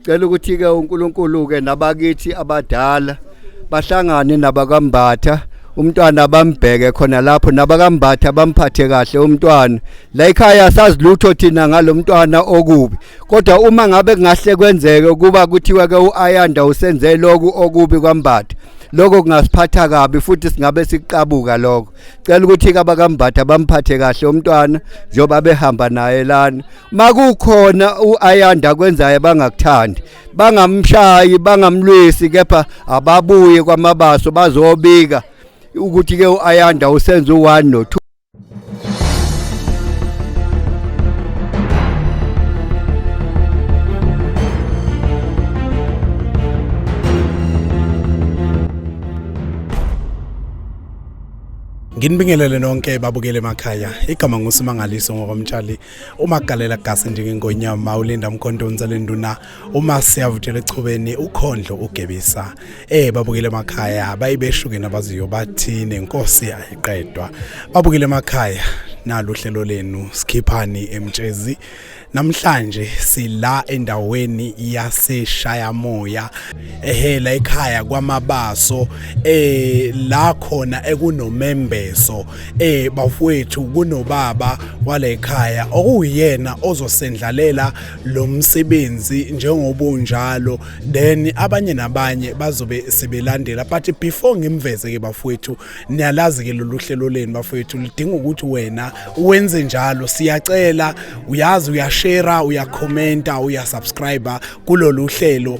Cela ukuthi ke uNkulunkulu ke nabakithi abadala bahlangane nabakaMbatha, umntwana bambheke khona lapho, nabakaMbatha bamphathe kahle umntwana. La ekhaya sazi lutho thina ngalomntwana okubi, kodwa uma ngabe kungahle kwenzeke ukuba kuthiwa ke uAyanda usenze lokhu okubi kwaMbatha, lokho kungasiphatha kabi futhi singabe siqabuka lokho. Cela ukuthi ke abakaMbatha bamphathe kahle umntwana njengoba behamba naye lana. Makukhona uAyanda kwenzayo bangakuthandi, bangamshayi, bangamlwisi, kepha ababuye kwaMabaso bazobika ukuthi ke uAyanda usenza u1 no2. Nginibingelele nonke babukele emakhaya. Igama nguSimangaliso ngokomtshali, umagalela gasi njengengonyama, ulinda mkhonto unselenduna, uma siyavutshela echubeni ukhondlo ugebisa. Babukele emakhaya bayibeshuke nabaziyo bathi nenkosi ayiqedwa. Babukele emakhaya nalo uhlelo lenu sikhiphani emtshezi. Namhlanje sila endaweni yaseShayamoya, ehela ekhaya kwaMabaso, la khona ekunomembeso, bafowethu kunobaba wale ekhaya okuyena ozosendlalela lo msebenzi njengobunjalo, then abanye nabanye bazobe sebelandela. But before ngimveze ke bafowethu, niyalazi ke lolu hlelo lenu bafowethu lidinga ukuthi wena wenze njalo. Siyacela, uyazi, uyashare, uyakhomenta, uyasubscribe kulolu hlelo.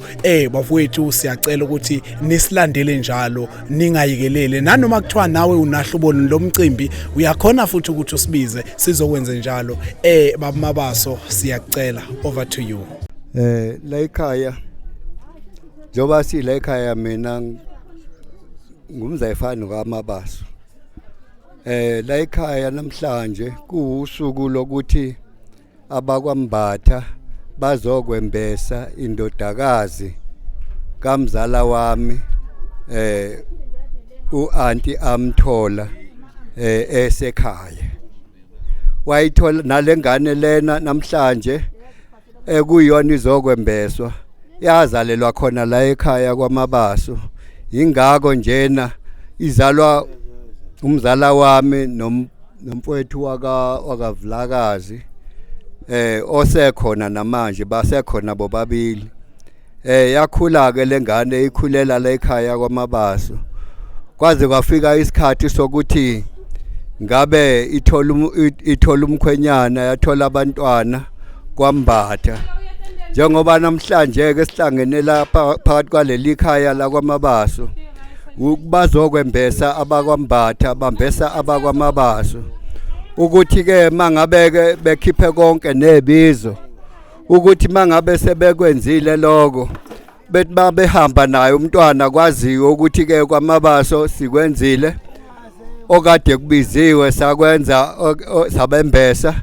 Bafowethu siyacela ukuthi nisilandele njalo, ningayikelele. Nanoma kuthiwa nawe unahlubo lomcimbi, uyakhona futhi ukuthi usibize sizokwenza njalo. Baba Mabaso, siyacela, over to you. La ekhaya, njengoba sila ekhaya, mina ngumzayifani kaMabaso. La ekhaya namhlanje kuwusuku lokuthi abakwaMbatha bazokwembesa indodakazi kamzala wami, uanti amthola esekhaya, wayithola nalengane lena namhlanje ekuyona izokwembeswa, yazalelwa khona la ekhaya kwaMabaso. Ingakho njena izalwa umzala wami nomfowethu wakaVulakazi, osekhona namanje, basekhona bobabili. Yakhula ke lengane, ikhulela la ekhaya kwaMabaso, kwaze kwafika isikhathi sokuthi ngabe ithola umkhwenyana, yathola abantwana kwaMbatha. Njengoba namhlanje ke sihlangene lapha phakathi kwaleli khaya la kwaMabaso, bazokwembesa abakwaMbatha, bambesa abakwaMabaso, ukuthi ke mangabe ke bekhiphe konke nebizo, ukuthi mangabe sebekwenzile lokho, bethi babehamba naye umntwana, kwaziwe ukuthi ke kwaMabaso sikwenzile okade kubiziwe, sakwenza, sabembesa.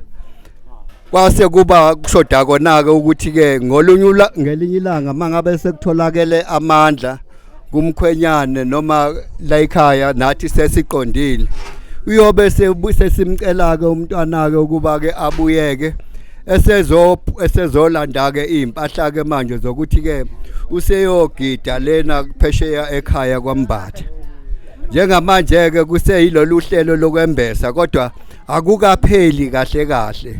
Kwase kuba kushoda kona ke ukuthi ke ngolunye ngelinye ilanga mangabe sekutholakele amandla kumkhwenyane noma la ekhaya nathi sesiqondile, uyobe sesimcela ke umntwana ke ukuba ke abuyeke esezolanda ke impahla ke manje zokuthi ke useyogida lena phesheya ekhaya kwaMbatha. Njengamanje ke kuseyilolu hlelo lokwembesa, kodwa akukapheli kahle kahle.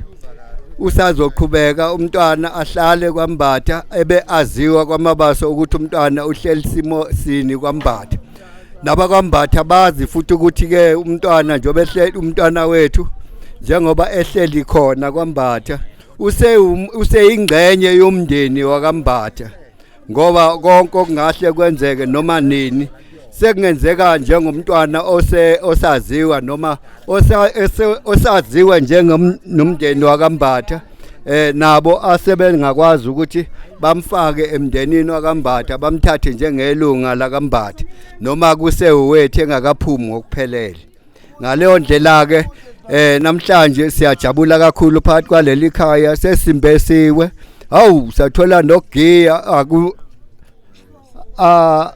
Usazoqhubeka umntwana ahlale kwaMbatha, ebe aziwa kwaMabaso ukuthi umntwana uhleli simo sini kwaMbatha, nabakwaMbatha bazi futhi ukuthi ke umntwana njengoba ehleli, umntwana wethu njengoba ehleli khona kwaMbatha, useyingxenye yomndeni wakaMbatha, ngoba konke okungahle kwenzeke noma nini sekungenzeka njengomntwana ose osaziwa noma osaziwa njengonomndeni wakaMbatha, nabo asebengakwazi ukuthi bamfake emndenini wakaMbatha, bamthathe njengelunga lakaMbatha noma kusewethu engakaphumi ngokuphelele. Ngaleyo ndlela ke namhlanje siyajabula kakhulu phakathi kwaleli khaya, sesimbesiwe, hawu, sathola nokugiya. Aku a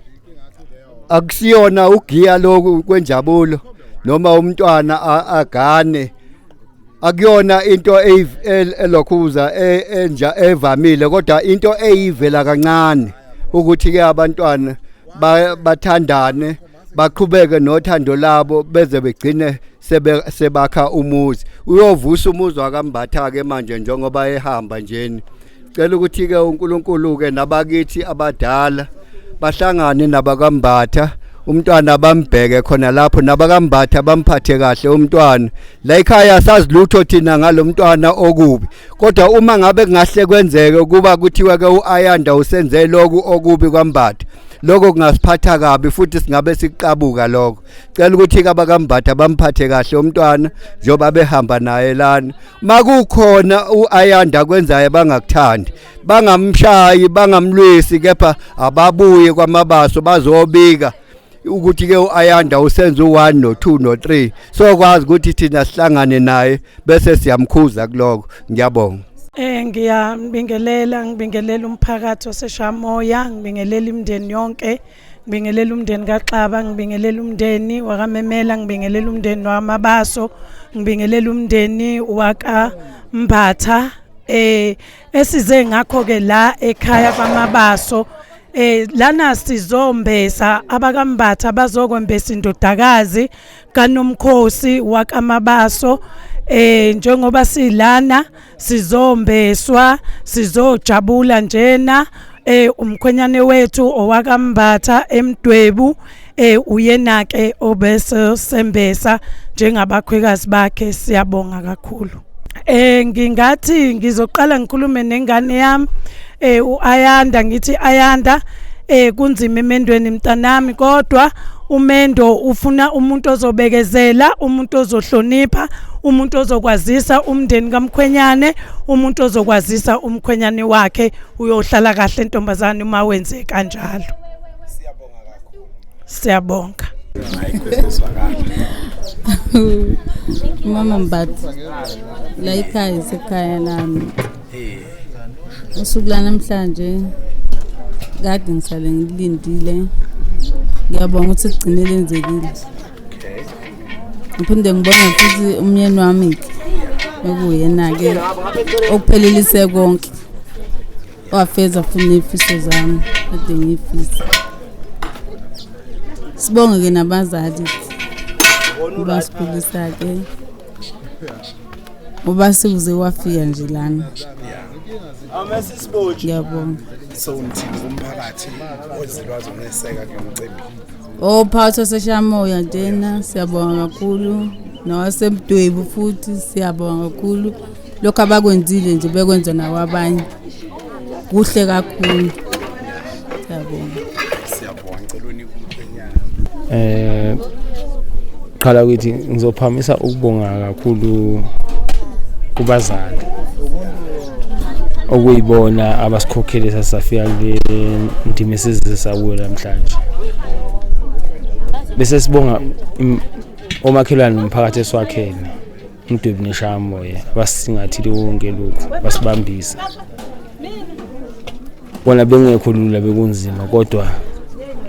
akusiyona ugiya lokhu kwenjabulo noma umntwana agane. Akuyona into elokhuza enja evamile, kodwa into eyivela kancane ukuthi ke abantwana bathandane, baqhubeke nothando labo beze begcine sebakha umuzi. Uyovusa umuzi wakaMbatha ke manje njengoba ehamba njeni. Cela ukuthi ke uNkulunkulu ke nabakithi abadala bahlangane nabakaMbatha, umntwana bambheke khona lapho, nabakambatha bamphathe kahle umntwana. La ekhaya sazi lutho thina ngalomntwana okubi, kodwa uma ngabe kungahle kwenzeke ukuba kuthiwa ke uAyanda usenze lokhu okubi kwaMbatha, lokho kungasiphatha kabi futhi singabe siqabuka lokho. Cela ukuthi ke abakambatha bamphathe kahle umntwana njengoba behamba naye lana. Makukhona uAyanda kwenzayo bangakuthandi, bangamshayi, bangamlwisi, kepha ababuye kwaMabaso bazobika ukuthi ke uAyanda usenza u1 no2 no3, sokwazi ukuthi thina sihlangane naye bese siyamkhuza kuloko. Ngiyabonga. Ngiyabingelela, ngibingelela umphakathi waseShamoya, ngibingelela imindeni yonke, ngibingelela umndeni kaXaba, ngibingelela umndeni wakaMemela, ngibingelela umndeni wamaBaso, ngibingelela umndeni wakaMbatha. Esize ngakho ke la ekhaya kwaMabaso, lana sizombesa abakaMbatha, bazokwembesa indodakazi kaNomkhosi wakaMabaso. Njengoba silana sizombeswa, sizojabula njena. Umkhwenyane wethu owakaMbatha eMdwebu, uyena ke obese sembesa njengabakhwekazi bakhe. Siyabonga kakhulu. Ngingathi ngizoqala ngikhulume nengane yami, uAyanda, ngithi Ayanda, kunzima emendweni mntanami, kodwa umendo ufuna umuntu ozobekezela, umuntu ozohlonipha, umuntu ozokwazisa umndeni kamkhwenyane, umuntu ozokwazisa umkhwenyane wakhe. Uyohlala kahle ntombazane uma wenze kanjalo. Siyabonga kakhulu. Siyabonga. Mama Mbatha, la ekhaya isekhaya lami. Usuku lanamhlanje kade ngihlale ngilindile. Ngiyabonga ukuthi kugcine lenzekile. Ngiphinde ngibonge futhi umyeni wami okuyena-ke okuphelelise konke, wafeza futhi ney'fiso zami kade ngiyifisa. Sibonge-ke nabazali basikhulisa-ke ngoba sekuze kwafika nje lana. Ngiyabonga. So nithini kumphakathi ozilwazi uneseka kulo mcimbi? Phakathi waseShamoya njena siyabonga kakhulu, nawaseMdwebu futhi siyabonga kakhulu. Lokhu abakwenzile nje bekwenza nakwabanye kuhle kakhulu. Siyabonga. Siyabonga. Ngicela unike umkhwenyana. Qala ukuthi ngizophamisa ukubonga kakhulu kubazali okuyibona abasikhokhele sasafika kule ndima esize sakuyo namhlanje. Bese sibonga omakhelwane nomphakathi esiwakhele uMdwebu neShamoya abasisingathile konke lokhu, basibambisa. Kona bengekho lula, bekunzima, kodwa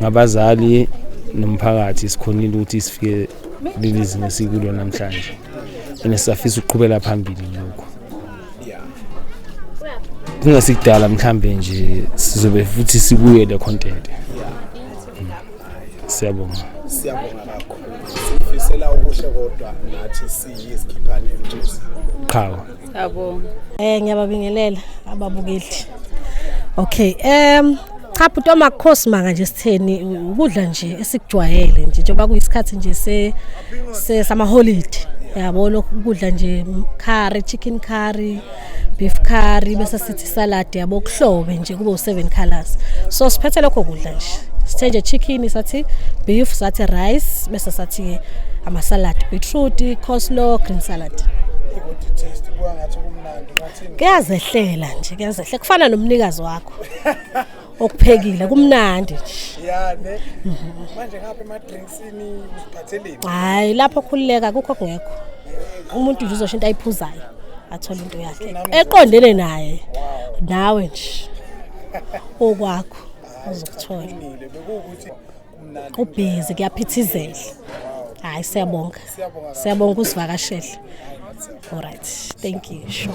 ngabazali nomphakathi sikhonile ukuthi sifike kuleli zinga esikulo namhlanje, and sisafisa ukuqhubela phambili lokho. Kungesikudala mhlambe nje sizobe futhi sibuye le content. Siyabonga. Siyabonga kakhulu. Sifisela okuhle kodwa nathi siyizikhiphane MJs. Qhawe. Siyabonga. Ngiyababingelela ababukeli. Okay, cha bhuti amakhosi manga nje sitheni, ukudla nje esikujwayele nje njengoba kuyisikhathi nje se sama holiday. Yabo, lokhu ukudla nje, curry, chicken curry, beef curry, bese sithi salad, yabo, kuhlobe nje kube u7 colors. So siphethe lokho kudla nje. Sithe nje chicken, sathi beef, sathi rice, bese sathi ama salad, beetroot, coleslaw, green salad. Ukuthi taste kuba ngathi kumnandi, ngathini? Kuyazehlela nje, kuyazehlela, kufana nomnikazi wakho okuphekile, kumnandi nje. Ya ne. Manje ngapha ema drinksini usiphatheleni? Hayi, lapho khululeka, kukho kungekho umuntu nje uzosho into ayiphuzayo, athole into yakhe eqondene naye, nawe nje okwakho uzokuthola. Bekuwukuthi kumnandi. Kubhizi, kuyaphithizela. Hayi, siyabonga. Siyabonga ukusivakashela. All right, thank you. Sure.